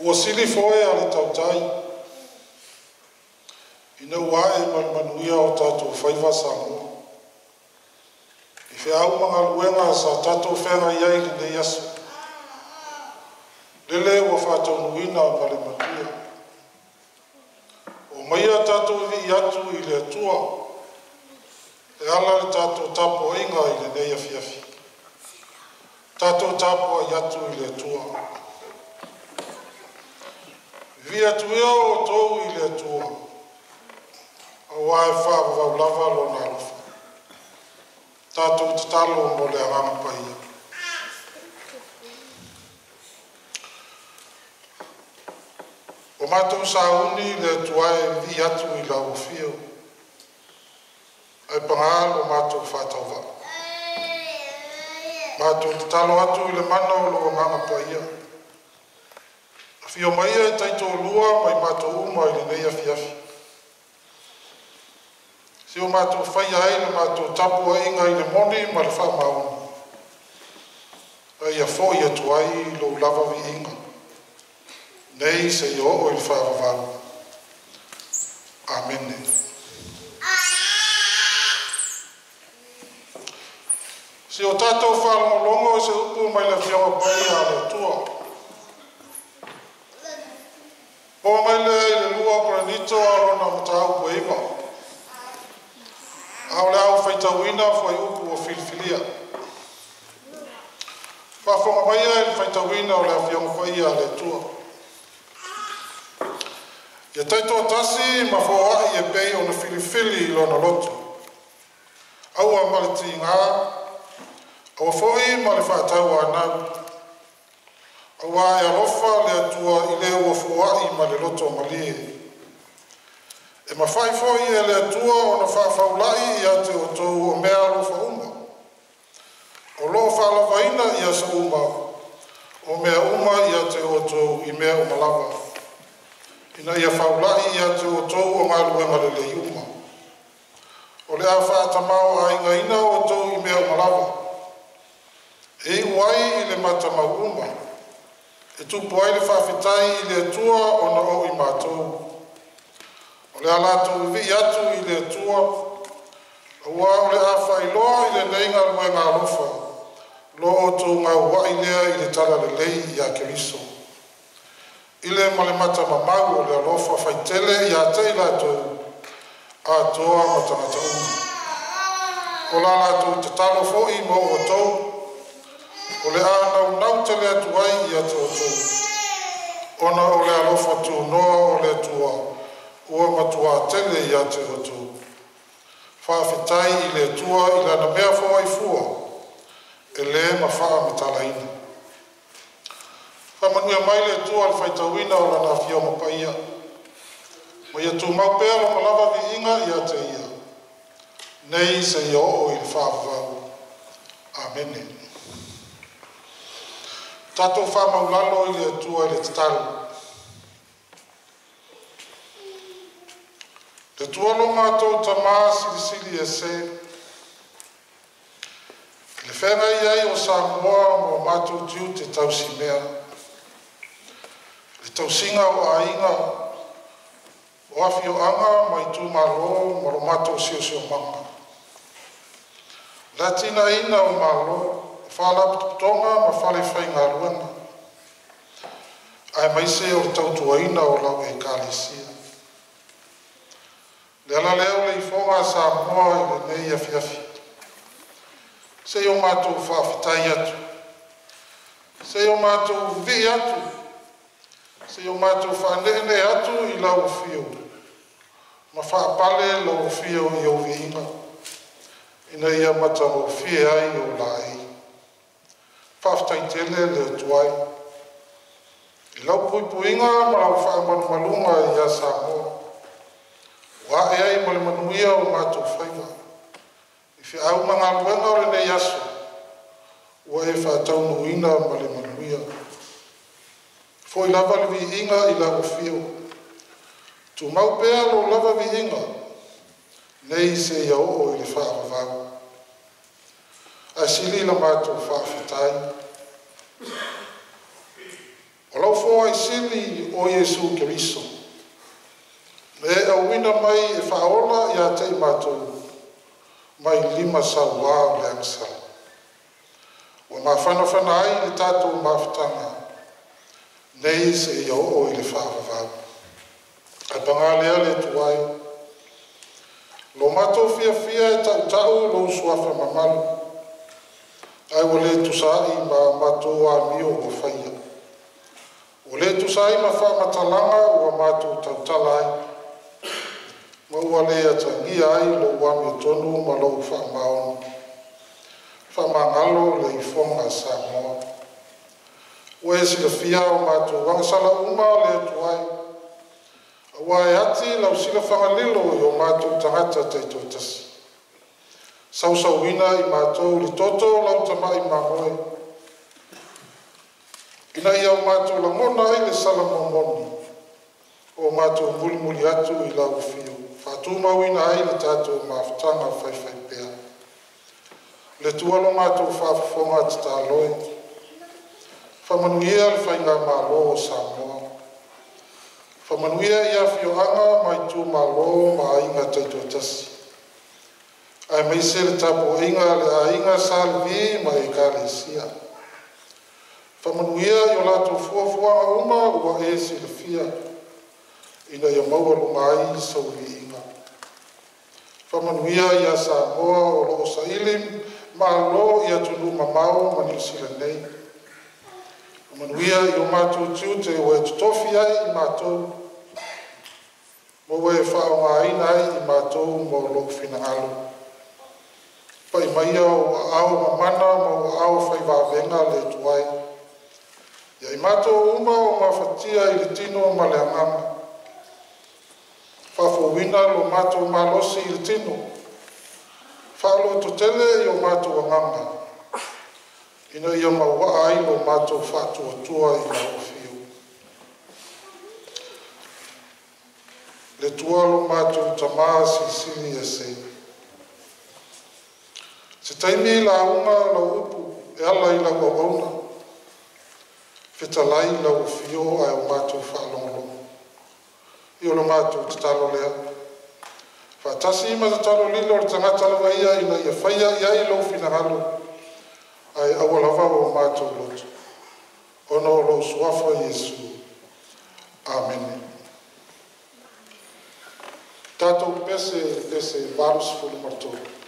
Ua sili foe a le tautai ina ua ae ma le manuia o tatou faiva Samoa i feau ma galuega sa tatou feagai ai i lenei aso, lele ua faataunuuina ma le manuia. Omaia tatou vivii atu i le Atua e ala i le tatou tapuaiga i lenei afiafi. Tatou tapuai atu i le Atua. Vivii atu ia outou i le Atua auā e faavavau lava Lona alofa. Tatou tatalo mo le Agaga Paia. Ua matou sauni le Atua e vivii atu i lau afio, ae paga lo matou faatauvaa. Matou tatalo atu i le mana o lou Agaga Paia, afio mai e taitoalua ma i matou uma i lenei afiafi, seia matou faia ai le matou tapuaiga i le moni ma le faamaoni, a ia foi atu ai lou lava viiga, nei seia oo i le faavavau. Amene. Si o tatou faalogologo i se upu mai le Afioga Paia a le Atua. Po mai lea i le 2 Korinito a lona mataupu e 9. A o le a ou faitauina fuaiupu ua filifilia. Faafofoga maia i le faitauina o le Afioga Paia a le Atua. Ia taitoatasi ma foai e pei ona filifili i lona loto. Aua ma le tiga, aua foi ma le faatauanau, auā e alofa le Atua i le ua foai ma le loto malie. E mafai foi e le Atua ona faafaulai ia te outou o mea alofa uma, o lo o faalavaina i aso uma, o mea uma ia te outou i mea uma lava, ina ia faulai ia te outou o galuega lelei uma. O le a faatamāo'aigaina outou i mea uma lava, e iu ai i le matamau uma, e tupu ai le faafetai i le Atua ona o i matou. O le a latou vivii atu i le Atua, auā o le a faailoa i lenei galuega alofa lo outou gauai lea i le talalelei ia Keriso, i le ma le matamamau o le alofa faitele ia te i latou atoa ma tagata uma. O la latou tatalo foi mo outou, o le a naunau tele atu ai ia te outou, ona o le alofa tunoa o le Atua ua matuā tele ia te outou. Faafetai i le Atua i lana mea foai fua e le mafaamatalaina. Faamanuia mai le Atua i le faitauina o Lana Afioga Paia, ma ia tumau pea lona lava viiga ia te Ia, nei seia oo i le faavavau. Amene. Tatou faamaulalo i le Atua i le tatalo. Le Atua lo matou Tamā silisili ese, i le feagai ai o Samoa ma o matou tiute tausimea, le tausiga o aiga, o afioaga ma itumalo ma lo matou siosiomaga, le atinaeina o Malo, o Faalapotopotoga ma fale faigaluega, aemaise o le tautuaina o lau Ekalesia. Le ala lea o le ifoga a Samoa i lenei afiafi, se i o matou faafetai atu, se i o matou vivii atu, se i o matou faaneenee atu i lau afio ma faapale lau afio i ou viiga, ina ia matagofie ai ou laei. Faafetai tele le Atua e, i lau puipuiga ma lau faamalumaluga ia Samoa, ua ae ai ma le manuia o matou faiva. I feau ma galuega o lenei aso, ua e faataunuuina ma le manuia. Foi lava le viiga i lau afio, tumau pea lou lava viiga, nei seia oo i le faavavau. Ae sili la matou faafetai. O lau Foai Sili o Iesu Keriso, na e auina mai e faaola ia te i matou mai lima sauā o le agasala. Ua mafanafana ai le tatou mafutaga nei seia oo i le faavavau. Ae paga lea le Atua e, lo matou fiafia e tautau lou Suafa mamalu, ae ua le tusa ai ma a matou amio ua faia, ua le tusa ai ma faamatalaga ua matou tautala ai, ma ua le atagia ai lou amiotonu ma lou faamaoni, faamagalo le ifoga a Samoa. Ua e silafia a matou agasala uma le Atua e, aua e ati lau silafagalilo i o matou tagata taitoatasi. Sausauina i matou i le toto o lau Tamai Mamoe, ina ia o matou lagona ai le sala momoni ua matou mulimuli atu i lau afio, faatumauina ai le tatou mafutaga faifaipea. Le Atua lo matou faafofoga tatalo e, faamanuia le Faigamalo a Samoa, faamanuia i afioaga ma itumalo ma aiga taitoatasi, aemaise le tapuaiga a le aiga Sa Levi ma ekalesia. Faamanuia i a latou fuafuaga uma ua e silafia, ina ia maualuga ai sou viiga. Faamanuia ia Samoa o lo o saili malo i atunuu mamao ma Niu Sila nei. Faamanuia i o matou tiute ua e totofi ai i matou, ma ua e faaaogaina ai i matou mo lou finagalo. Pai maia ou aao mamana ma ou aao fai vavega le Atua e, ia i matou uma o mafatia i le tino ma le agaga. Faafouina lo matou malosi i le tino, faalototele i o matou agaga, ina ia mauaa ai lo matou faatuatua i lau afio. Le Atua lo matou Tama Silisili Ese. Se taimi lauga lau upu e ala i lau auauna, fetalai lau afio ae o matou faalogologo. I o le matou tatalo lea, faatasi ma tatalo lilo a le tagata lava ia ina ia faia i ai lou finagalo, ae aua lava o matou loto, ona o lou suafa Iesu. Amene. Tatou pese i le pese 83.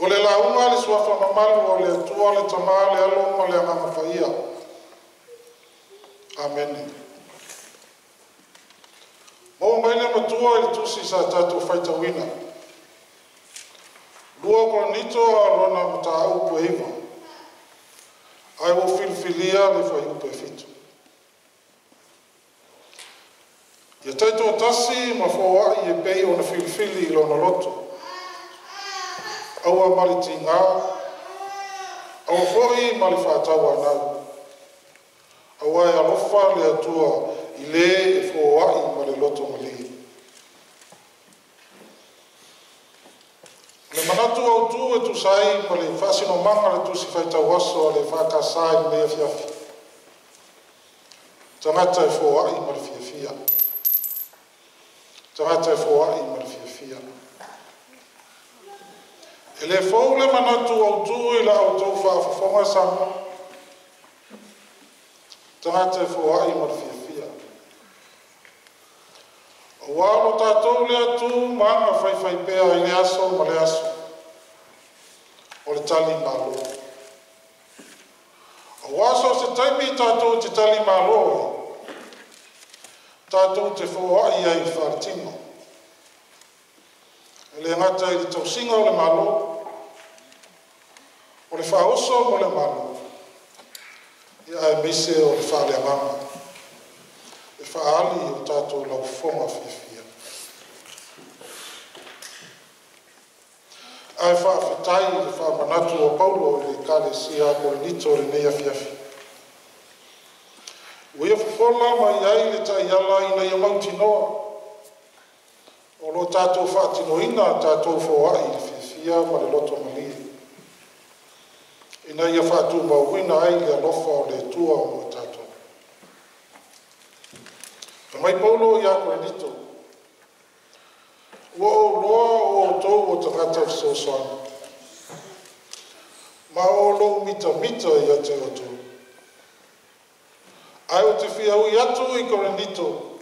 O le lauga a le suafa mamalu o le Atua le Tama le Alo ma le Agaga Paia. Amene. Maua mai le matua i le tusi sa tatou faitauina. 2 Korinito a lona mataupu e 9. Ae ua filifilia le fuaiupu e 7. Ia taitoatasi ma foai e pei ona filifili i lona loto. Aua ma le tiga, aua foi ma le faatauanau. Aua e alofa le Atua i le e foai ma le loto malie. O le manatu autu e tusa ai ma le faasinomaga le tusi faitauaso a le EFKS i lenei afiafi. Tagata e foai ma le fiafia. Tagata e foai ma le fiafia. E le fou le manatu autu i la outou faafofoga Samoa. Tagata e foai ma le fiafia. Aua lo tatou le atu ma aga faifaipea i le aso ma le aso. O le tali malo. Aua so o se taimi tatou te tali malo ai, tatou te foai ai i faaletino. E le gata i le tausiga o le malo, o le faaoso mo le malo, ia aemaise o le faaleagaga, e faaali o tatou laufofoga fiafia. Ae faafetai i le faamanatu o Paulo i le Ekalesia a Korinito i lenei afiafi. Ua ia fofola mai ai le taiala ina ia mautinoa o lo tatou faatinoina tatou foai i le fiafia ma le loto malie, ina ia faatumauina ai le alofa o le Atua mo tatou. Fai mai Paulo ia Korinito, ua ou iloa o outou o tagata fesoasoani, ma o lou mitamita ia te outou. Ae ou te fia ui atu i Korinito,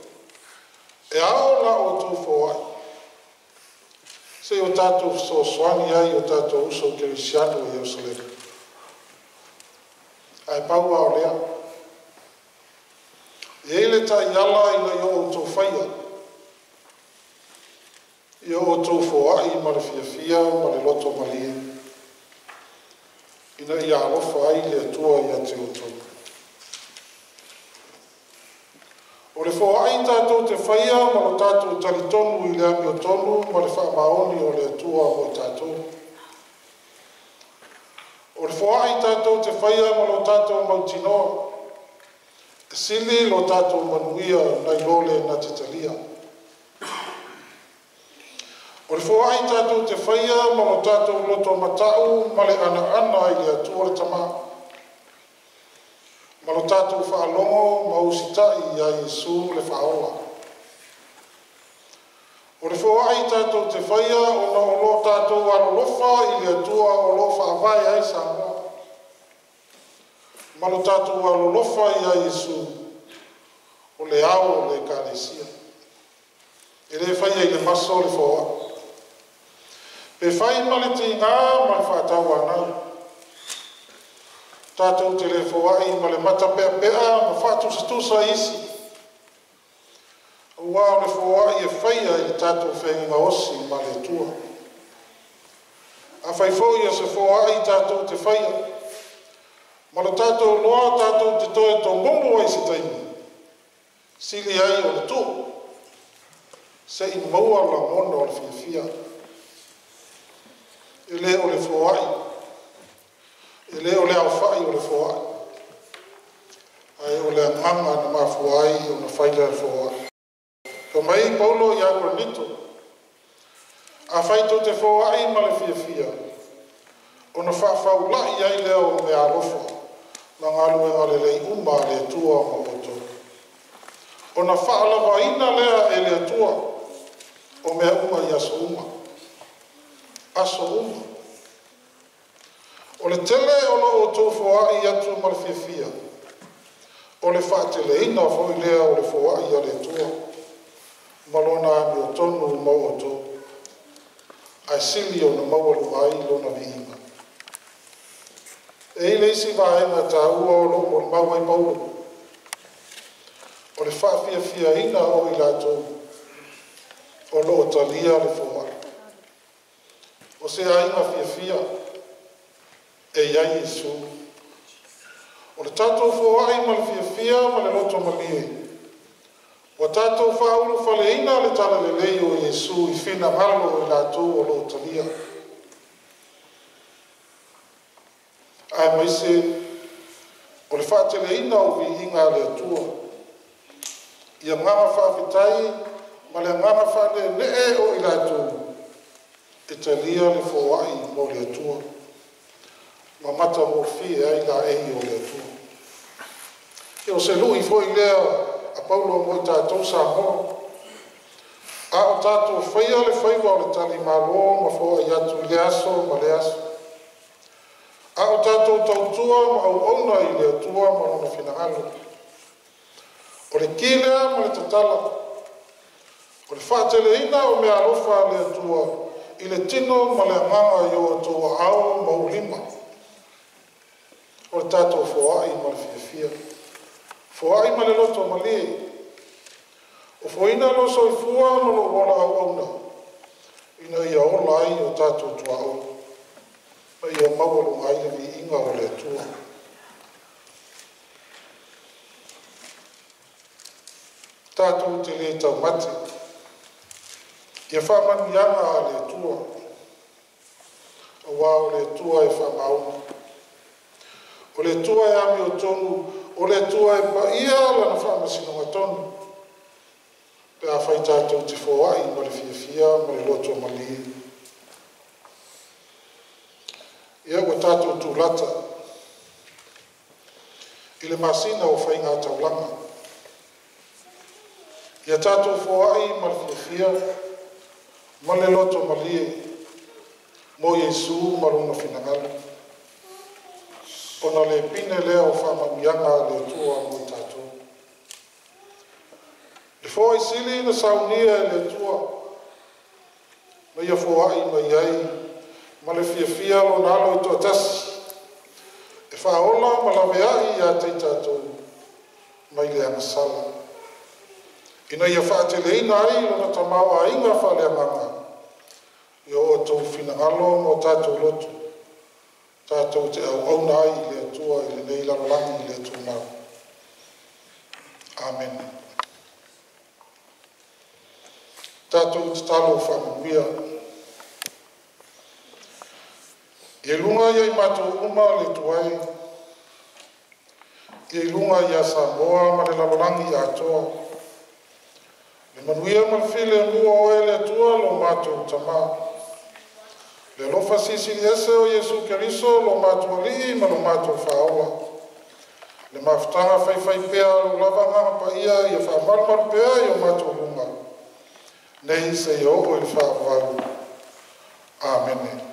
e ao la outou foai, se i o tatou fesoasoani ai o tatou uso kerisiano i Ierusalema. Ae pau lava o lea, e i ai le taiala ina ia outou faia, ia outou foai ma le fiafia ma le loto malie, ina ia alofa ai le Atua ia te outou. O le foai tatou te faia ma lo tatou talitonu i le amiotonu ma le faamaoni o le Atua mo tatou. O le foai tatou te faia ma lo tatou mautinoa, e sili lo tatou manuia nai lo le na te talia. O le foai tatou te faia ma lo tatou loto matau ma le anaana i le Atua le Tama, ma lo tatou faalogo ma usitai ia Iesu le faaola. O le foai tatou te faia ona o lo tatou alolofa i le Atua o lo faavae ai Samoa, ma lo tatou alolofa ia Iesu o le ao o le Ekalesia. E le faia i le maso le foai. Pe fai ma le tiga ma le faatauanau. Tatou te le foai ma le matapeapea ma faatusatusa isi. Aua o le foai e faia i le tatou feagaiga osi ma le Atua. Afai foi o se foai tatou te faia, ma lo tatou loa tatou te toe tomumu ai se taimi, sili ai o le tuu, se i maua lagona o le fiafia. E le o le foai, e le o le aofai o le foai, ae o le agaga na mafua ai ona fai lea foai. Fai mai Paulo ia Korinito, afai tou te foai ma le fiafia, ona faafaulai ai lea o mea alofa ma galuega lelei uma a le Atua ma outou. Ona faalavaina lea e le Atua o mea uma i aso uma. Aso uma. O le tele o lo outou foai atu ma le fiafia, o le faateleina foi lea o le foai a le Atua, ma lona amiotonu ma outou. Ae sili ona maualuga ai Lona viiga. E i ai le isi vaega taua o loo molimau ai Paulo, o le faafiafiaina o i latou o loo talia le foai. O se aiga fiafia e i ai Iesu. O le tatou foai ma le fiafia ma le loto malie, ua tatou faaulufaleina le talalelei o Iesu i finagalo o i latou o loo talia, aemaise o le faateleina o viiga a le Atua. Ia agaga faafetai ma le agaga faaneenee o i latou e talia le foai mo le Atua, ma matagofie ai laei o le Atua. O se lui foi lea a Paulo mo i tatou Samoa, a o tatou faia le faiva o le talimalo ma foai atu i lea aso ma lea aso, a o tatou tautua ma auauna i le Atua ma lona finagalo. O le ki lea ma le tatala, o le faateleina o meaalofa a le Atua i le tino ma le agaga i o outou aao ma ou lima. O le tatou foai ma le fiafia, foai ma le loto malie, ofoina lou soifua ma lou ola auauna, ina ia ola ai o tatou tuaoi, ma ia maualuga ai le viiga o le Atua. Tatou te le taumate. Ia faamanuiaga a le Atua, auā o le Atua e faamaoni, o le Atua e amiotonu, o le Atua e paia lana faamasinoga tonu, pe afai tatou te foai ma le fiafia ma le loto malie. Ia ua tatou tulata i le masina o faiga taulaga. Ia tatou foai ma le fiafia ma le loto malie mo Iesu ma lona finagalo, ona le pine lea o faamanuiaga a le Atua mo i tatou. Le foai sili na saunia e le Atua, na ia foai mai ai ma le fiafia lona alo e toatasi, e faaola ma laveai ia te i tatou mai le agasala, ina ia faateleina ai lona tamaoaiga faaleagaga i o outou finagalo ma o tatou loto, tatou te auauna ai i le Atua i lenei lalolagi le tumau. Amene. Tatou tatalo faamanuia. Ia i luga ia i matou uma le Atua e, ia i luga ia Samoa ma le lalolagi atoa, le manuia ma le filemu o Oe le Atua lo matou Tamā, le alofa silisili ese o Iesu Keriso lo matou Alii ma lo matou Faaola, le mafutaga faifaipea a lou lava Agaga Paia ia faamalumalu pea i o matou luga, nei seia oo i le faavavau. Amene.